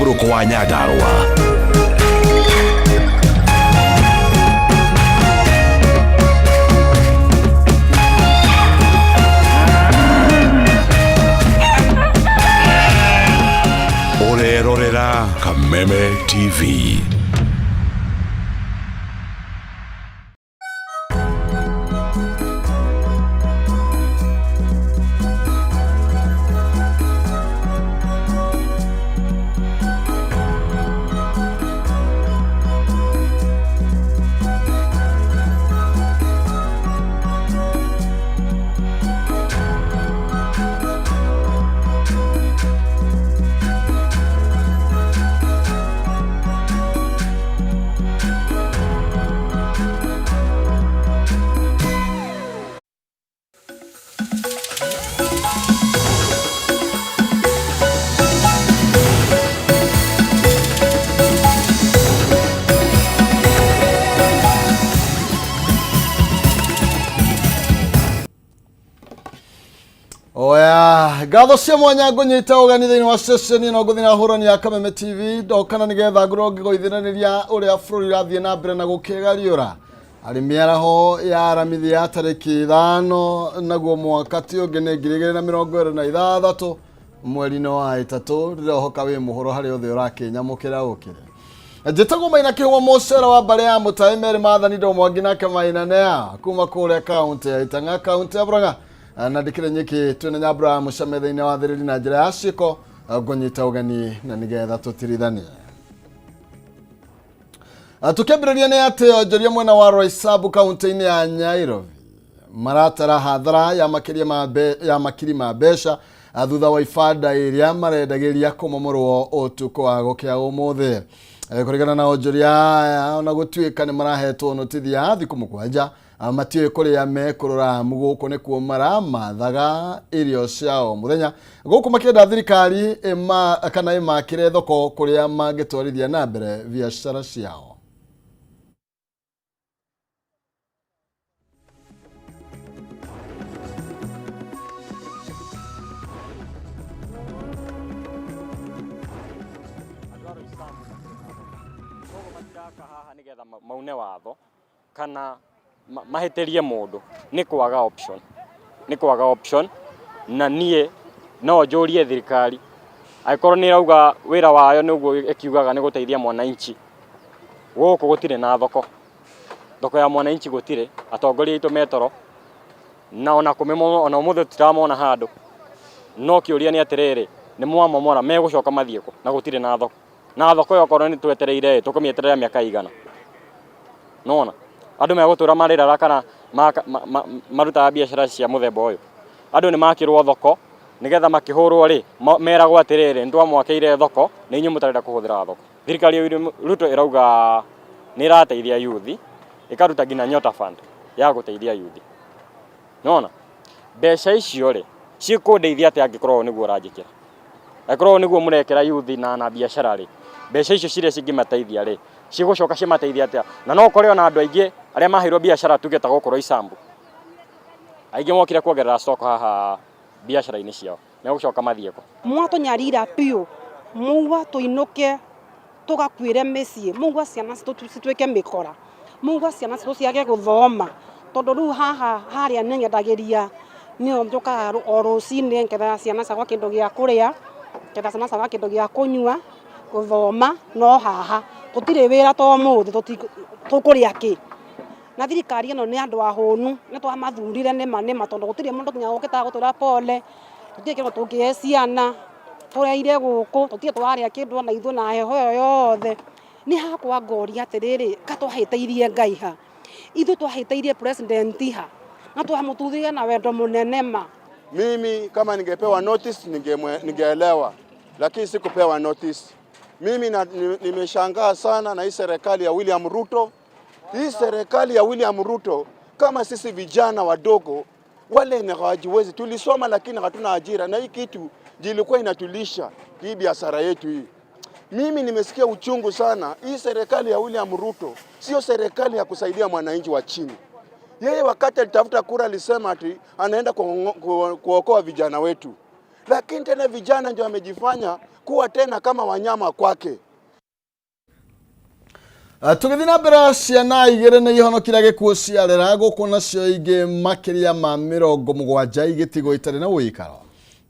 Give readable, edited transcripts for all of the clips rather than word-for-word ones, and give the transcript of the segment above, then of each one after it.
Mũtambũrũko wa Nyandarũa. Ũrerorera Kameme TV. Oya, ngatho cia mwanya ngũnyita ũgeni thĩinĩ wa ceceni ĩno ngũthiĩ na hũrani ya Kameme TV ndokana nĩgetha ngorwo ngĩgũithĩranĩria ũrĩa bũrũri ũrathiĩ na mbere na gũkĩgariũra arĩ mĩaraho ya aramithi ya tarĩki 5 naguo mwaka ti ũngĩ nĩ 2026 mweri-inĩ wa 3 ndĩrohoka wĩ mũhoro harĩ othe ũrakĩnyamũkĩra ũkĩre. Njĩtagwo Maina Kĩhũa mũcera wa mbarĩ ya Mũtaĩ Mary Mathani ndo mwangi nake Maina Nea kuma kũrĩa kaunti ya Itang'a, kaunti ya Murang'a, na ndikĩrĩ nyiki twĩna Nyambura ya Mũcame thĩinĩ wa thĩrĩri na njĩra ya ciĩko ngũnyita ũgeni na nĩgetha tũtirithanie. Tũkĩambĩrĩria nĩ atĩ onjoria mwena wa Roysambu kaunti-inĩ ya Nyairobi maratara hathara ya makĩria ma ya makiri ma mbeca thutha wa ibanda ĩrĩa marendagĩria kũmomorwo ũtukũ wa gũkĩa ũmũthĩ. Kũringana na onjoria aya, ona gũtuĩka nĩ marahetwo notithi ya thikũ 7, matiũĩ kũrĩa mekũrora amu gũkũ nĩkuo maramathaga irio cia o mũthenya, gũkũ makĩenda thirikari kana ĩmakĩre thoko kũrĩa mangĩtwarithia na mbere biacara ciao. Andũ a Roysambu matirĩ na thoko, koguo matiraka haha nĩgetha maune watho kana mahĩtĩrie mũndũ nĩ kwaga option, nĩ kwaga option. Na niĩ no njũrie thirikari angĩkorwo nĩ ĩrauga wĩra wayo nĩguo ĩkiugaga nĩ gũteithia mwananchi, gũkũ gũtirĩ na thoko, thoko ya mwananchi gũtirĩ, atongoria aitũ me toro na ona ona ũmũthĩ tũtiramona handũ. No kĩũria nĩ atĩrĩrĩ, nĩ mwamomora megũcoka mathiĩ kũ na gũtirĩ na thoko? Na thoko ĩyo okorwo nĩ twetereire tũkũmĩeterera mĩaka ĩigana? Nĩwona? Andũ megũtũra marĩraga kana marutaga biacara cia mũthemba ũyũ. Andũ nĩ makĩrwo thoko nĩgetha makĩhũrwo rĩ, meragwo atĩrĩrĩ, nĩ twamwakĩire thoko nĩ inyuĩ mũtarenda kũhũthĩra thoko. Thirikari ya William Ruto ĩrauga nĩ ĩrateithia youth, ĩkaruta nginya Nyota Fund ya gũteithia youth. Nĩwona? Mbeca icio rĩ, cikũndeithia atĩa angĩkorwo ũũ nĩguo ũranjĩkĩra? Angĩkorwo ũũ nĩguo mũrekĩra youth na biacara rĩ, mbeca icio ciria cingĩmateithia rĩ, cigũcoka cimateithie atĩa? Na no ũkore ona andũ aingĩ arĩa maheirwo biacara tuge ta gũkũ Roysambu, aingĩ mokire kuongerera stock haha biacara-inĩ ciao, megũcoka mathiĩ kũ? Mwatũnyarira biũ, mauga tũinũke tũgakuĩre mĩciĩ, mauga ciana citũ cituĩke mĩkora, mauga ciana citũ ciage gũthoma, tondũ rĩu haha harĩa nĩnyendagĩria nĩho njũkaga o rũcinĩ ngethera ciana ciakwa kĩndũ gĩa kũrĩa, ngethera ciana ciakwa kĩndũ gĩa kũnyua, gũthoma no haha, gũtirĩ wĩra ta ũmũthĩ tũkũrĩa kĩ? Na thirikari ĩno nĩ andũ ahũnu, nĩ twamathurire nĩma nĩma tondũ gũtirĩ mũndũ nginya ũkĩte gũtwĩra pole, gũtirĩ kĩndũ tũngĩhe ciana, tũreire gũkũ, tũtirĩ tũrarĩa kĩndũ ona ithuĩ na heho ĩyo yothe. Niĩ hakwa ngoria atĩrĩrĩ, ka twahĩtĩirie Ngai ha? Ithuĩ twahĩtĩirie president ha? Na twamũthurire na wendo mũnene ma. Mimi kama ningepewa notice ningeelewa, lakini sikupewa notice. Mimi nimeshangaa sana na hii serikali ya William Ruto. Hii serikali ya William Ruto, kama sisi vijana wadogo wale ni hawajiwezi, tulisoma lakini hatuna ajira, na hii kitu ilikuwa inatulisha hii biashara yetu hii. Mimi nimesikia uchungu sana. Hii serikali ya William Ruto sio serikali ya kusaidia mwananchi wa chini. Yeye wakati alitafuta kura alisema ati anaenda kuokoa vijana wetu, Lakini tena vijana ndio wamejifanya kuwa tena kama wanyama kwake. Tũgĩthiĩ na mbere, ciana igĩrĩ nĩ ihonokire gĩkuũ ciarera gũkũ, nacio ingĩ makĩria ma 70 igĩtigwo itarĩ na ũikaro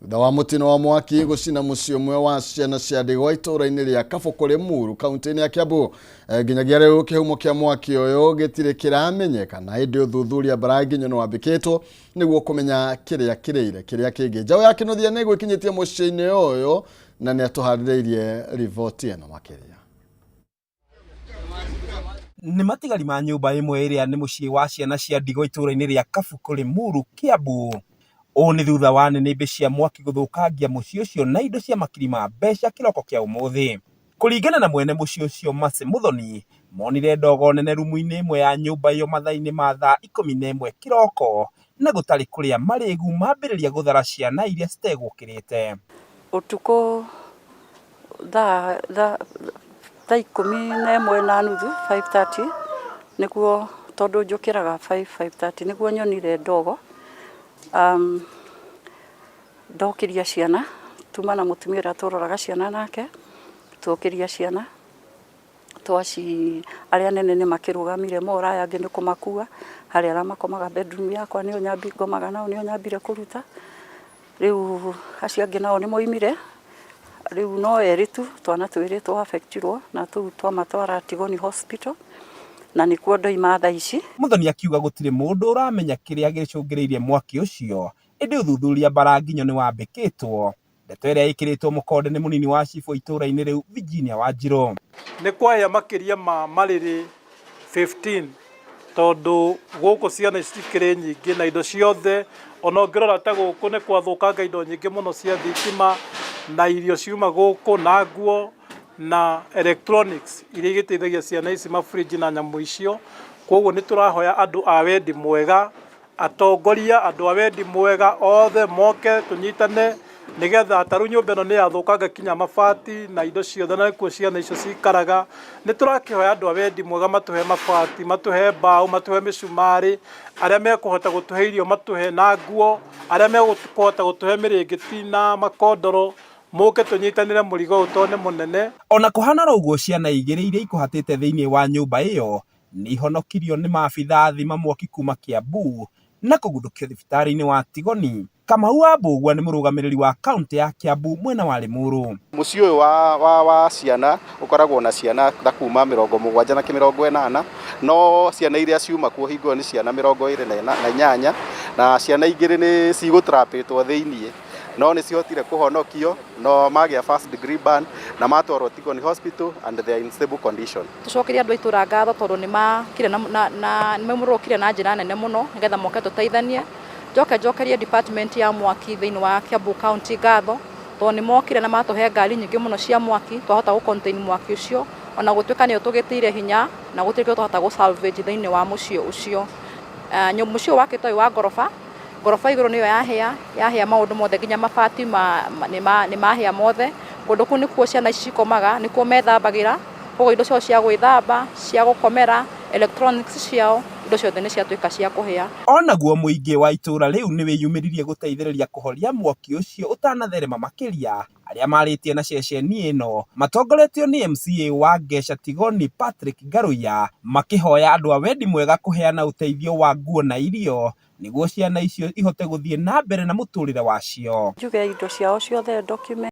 thutha wa mũtino wa mwaki gũcina mũciĩ ũmwe wa ciana cia ndigwa itũũra-inĩ rĩa Kabũkũ Rĩmuru, kaunti-inĩ ya Kiambu. Nginyagia rĩu kĩhumo kĩa mwaki ũyũ gĩtirĩ kĩramenyeka, na ĩndĩ ũthuthuria mbaranginyo nĩ wambĩkĩtwo nĩguo kũmenya kĩrĩa kĩrĩire kĩrĩa kĩngĩ. Njaũ ya Kĩnuthia nĩ ĩgwĩkinyĩtie mũciĩ-inĩ ũyũ na nĩ atũharĩrĩirie riboti ĩno makĩria. Nĩ matigari ma nyũmba ĩmwe ĩrĩa nĩ mũciĩ wa ciana cia ndigwa itũũra-inĩ rĩa Kabukũ Limuru, Kiambu. Ũũ nĩ thutha wa nĩnĩmbĩ cia mwaki gũthũkangia mũciĩ ũcio na indo cia makiri ma mbeca kĩroko kĩa ũmũthĩ. Kũringana na mwene mũciĩ ũcio Mercy Muthoni, monire ndogo nene rumu-inĩ ĩmwe ya nyũmba ĩyo mathaa-inĩ ma thaa 11 kĩroko, na gũtarĩ kũrĩa marĩgu mambĩrĩria gũthara ciana iria citegũkĩrĩte. Ũtukũ thaa 11:30, 5:30 nĩguo, tondũ njũkĩraga 5, 5:30 nĩguo nyonire ndogo. Ndokĩria ciana, tuma na mũtumia ũrĩa tũroraga ciana nake, tuokĩria ciana twaci, arĩa nene nĩ makĩrũgamire mora, aya angĩ nĩ kũmakua harĩa arĩa makomaga bedroom yakwa, nĩo nyambi ngomaga nao, nĩo nyambire kũruta. Rĩu acio angĩ nao nĩ moimire, rĩu no erĩ tu, twana twĩrĩ twa affectirwo, na tũu twamatwara Tigoni Hospital na nĩkuo ndoima thaa ici. Muthoni akiuga gũtirĩ mũndũ ũramenya kĩrĩa gĩcũngĩrĩirie mwaki ũcio, ĩndĩ ũthuthuria mbaranginyo nĩ wambĩkĩtwo. Ndeto ĩrĩa ĩkĩrĩtwo mũkonde nĩ mũnini wa cibũ itũũra-inĩ rĩu Virginia Wanjirũ. Nĩ kwahĩa makĩria ma marĩrĩ 15, tondũ gũkũ ciana ici cikĩrĩ nyingĩ na indo ciothe, ona ũngĩrora ta gũkũ nĩ gwathũkanga indo nyingĩ mũno cia thitima na irio ciuma gũkũ na nguo na electronics iria igĩteithagia ciana ici, mafridge na nyamũ icio. Koguo nĩ tũrahoya andũ a wendi mwega, atongoria, andũ a wendi mwega othe moke tũnyitane, nĩgetha ta rĩu nyũmba ĩno nĩ yathũkanga kinya mabati na indo ciothe, na nĩkuo ciana icio cikaraga. Nĩ tũrakĩhoya andũ a wendi mwega matũhe mabati, matũhe mbaũ, matũhe mĩcumarĩ, arĩa mekũhota gũtũhe irio matũhe na nguo, arĩa mekũhota gũtũhe mĩrĩngĩti na makondoro, mũke tũnyitanĩre mũrigo ũyũ tondũ nĩ mũnene. Ona kũhana oro ũguo, ciana igĩrĩ iria ikũhatĩte thĩinĩ wa nyũmba ĩyo nĩ ihonokirio nĩ maabitha a thima mwaki kuma Kiambu na kũguthũkio thibitarĩ-inĩ wa Tigoni. Kamau wa Mbũgua nĩ mũrũgamĩrĩri wa kaunti ya Kiambu mwena wa Limuru. Mũciĩ ũyũ wa ciana ũkoragwo na ciana ta kuma 70 na 80, no ciana iria ciuma kuo hingo ĩyo nĩ ciana 28, na ciana igĩrĩ nĩ cigũtrapĩtwo thĩiniĩ, no nĩ cihotire kũhonokio, no magĩa first degree burn na matwarwo Tigoni Hospital and they are in stable condition. Tucokerie andũ a itũra ngatho tondũ nĩ makire na nĩ maumũrũkire na njĩra nene mũno nĩgetha moke tũteithanie. Njoke njokerie department ya mwaki thĩinĩ wa Kiambu County ngatho tondũ nĩ mokire na matũhe ngari nyingĩ mũno cia mwaki, twahota gũ contain mwaki ũcio, ona gũtuĩka nĩyo tũgĩtĩire hinya na gũtirĩ kĩndũ twahota gũ salvage thĩinĩ wa mũciĩ ũcio. Mũciĩ ũyũ wakĩtwo wĩ wa ngoroba, ngoroba igũrũ nĩyo yahĩa, yahĩa maũndũ mothe, nginya mabati nĩ mahĩa mothe. Kũndũ kũu nĩkuo ciana ici cikomaga, nĩkuo methambagĩra, koguo indo ciao cia gwĩthamba, cia gũkomera, electronics ciao, indo ciothe nĩ ciatuĩka cia kũhĩa. Onaguo mũingĩ wa itũũra rĩu nĩ wĩyumĩririe gũteithĩrĩria kũhoria mwaki ũcio ũtanatherema makĩria. Arĩa marĩtie na ceceni ĩno matongoretio nĩ MCA wa Ngeca Tigoni Patrick Ngaruiya, makĩhoya andũ a wendi mwega kũheana ũteithio wa nguo na irio nĩguo ciana icio ihote gũthiĩ na mbere na mũtũrĩre wacio. Njuge indo ciao ciothe, document